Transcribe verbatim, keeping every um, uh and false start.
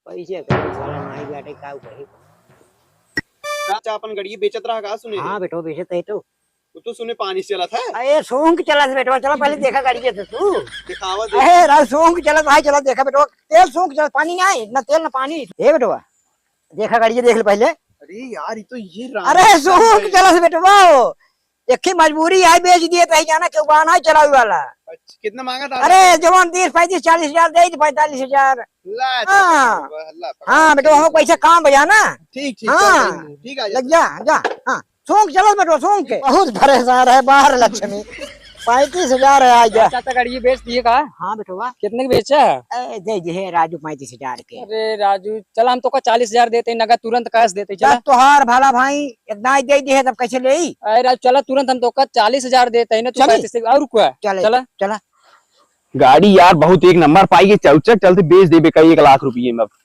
पैसे कहीं साला नाही बाटे, का कही। चाचा अपन गड़िया बेचत रहा का सुने? हाँ बेटो, बेचत है तो। वो तो सुने पानी से चलत है। अरे सोंग चलत है बेटवा, चला पहले देखा गाड़ी से तू। दिखावा दे। अरे राव सोंग चलत भाई, चला देखा बेटवा, तेल सोंग चलत, पानी नाही, ना तेल ना पानी। ए बेटवा, देखा गाड़ी देख ले पहले। अरे यार, ये तो ये राम अरे का सोंग भाई। चलत बेटवा, एक ही मजबूरी है, बेच दिए तो ही जाना क्यों बहाना है चलावे वाला। अच्छा, कितना मांगा था? अरे जवान तीस पैंतीस चालीस हजार दे, पैंतालीस हजार। ला, हाँ। ला, ला, ला, हाँ बेटो, हम पैसा काम बजा ना। ठीक, ठीक, हाँ। चल, ठीक, आ जा। लग जा, जा। हाँ, सोंग चलो बेटो, सोंग के। बहुत परेशान है बाहर लक्ष्मी। पैंतीस हजार है, आ जा। चाचा, गाड़ी बेच दिए का? हाँ बेटवा। कितने की बेचा? ए, दे दिए राजू पैंतीस हजार के। अरे राजू, चला हम तो का चालीस हजार देते, नगद तुरंत कैश देते, चला। चल तोहार भला भाई, इतना ही दे दिए, तब कैसे ले? अरे राजू, चला तुरंत, हम तो का चालीस हजार देते हैं ना, तू चली। पैंतीस से, और रुकवा। चले, चला। चला। गाड़ी यार बहुत एक नंबर पाई, ये चौचक चलते बेच देबे का एक लाख रुपये में। अब